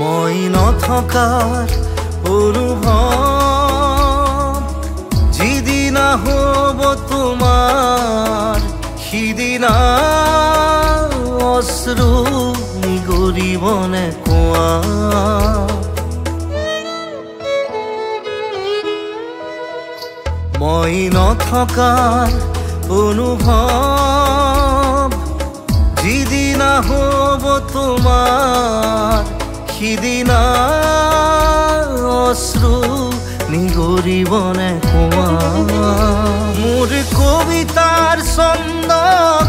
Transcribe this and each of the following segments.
মই নথকাৰ অনুভৱ যিদিনা হ'ব তোমাৰ সিদিনা অশ্ৰু নিগৰিবনে কোৱা। মই নথকাৰ অনুভৱ যিদিনা হ'ব তোমাৰ সিদিনা অশ্ৰু নিগৰিবনে কোৱা। মোৰ কবিতাৰ ছন্দ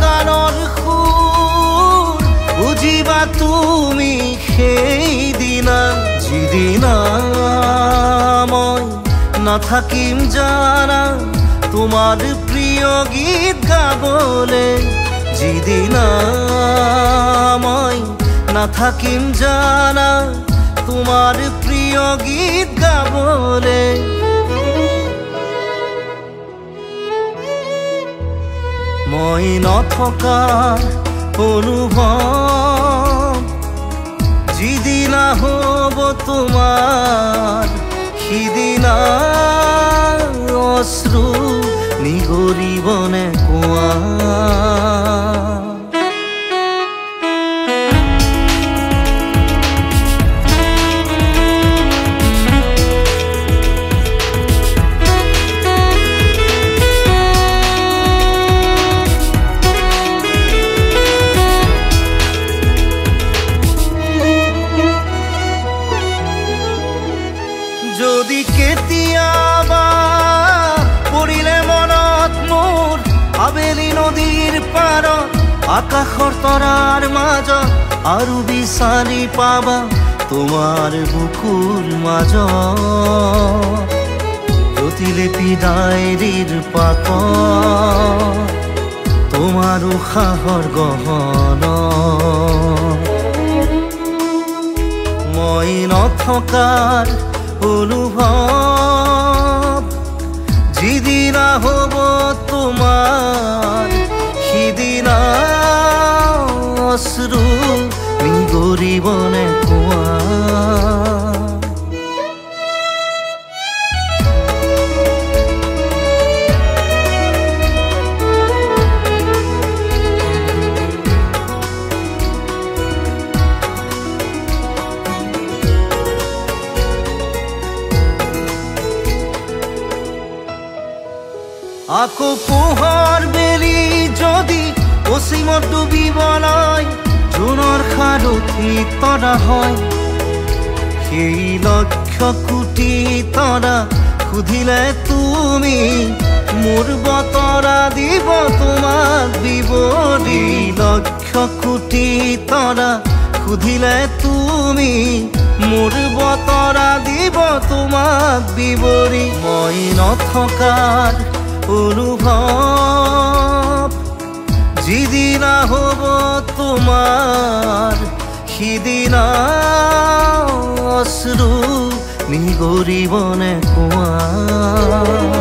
গানৰ সুৰ বুজিবা তুমি সেইদিনা, যিদিনা মই নাথাকিম জানা তোমাৰ প্ৰিয় গীত গাবলে, যিদিনা মই নাথাকিম জানা তোমাৰ প্ৰিয় গীত গাবলে। মই নথকাৰ অনুভৱ যিদিনা হ'ব তোমাৰ সিদিনা অশ্ৰু নিগৰিবনে কোৱা। যদি কেতিয়াবা পৰিলে মনত মোৰ আবেলি নদীৰ পাৰত আকাশৰ তৰাৰ মাজত আৰু বিচাৰি পাবা তোমাৰ বুকুৰ মাজত প্ৰতিলিপি ডায়েৰীৰ পাতত তোমাৰ উশাহৰ গহন। মই নথকাৰ অনুভৱ যিদিনা হ'ব তোমাৰ সিদিনা অশ্ৰু নিগৰিবনে কোৱা। আকৌ পোহৰ বেলি যদি পশ্চিমত ডুবিব লয় জোনৰ সাৰথি তৰা হয়, সেই লক্ষ কোটি তৰা সুধিলে তুমি মোৰ বতৰা দিব তোমাক বিৱৰি। লক্ষ কোটি তৰা সুধিলে তুমি মোৰ বতৰা দিব তোমাক বিৱৰি। মই নথকাৰ অনুভৱ যিদিনা হ'ব তোমাৰ সিদিনা অশ্ৰু নিগৰিবনে কোৱা।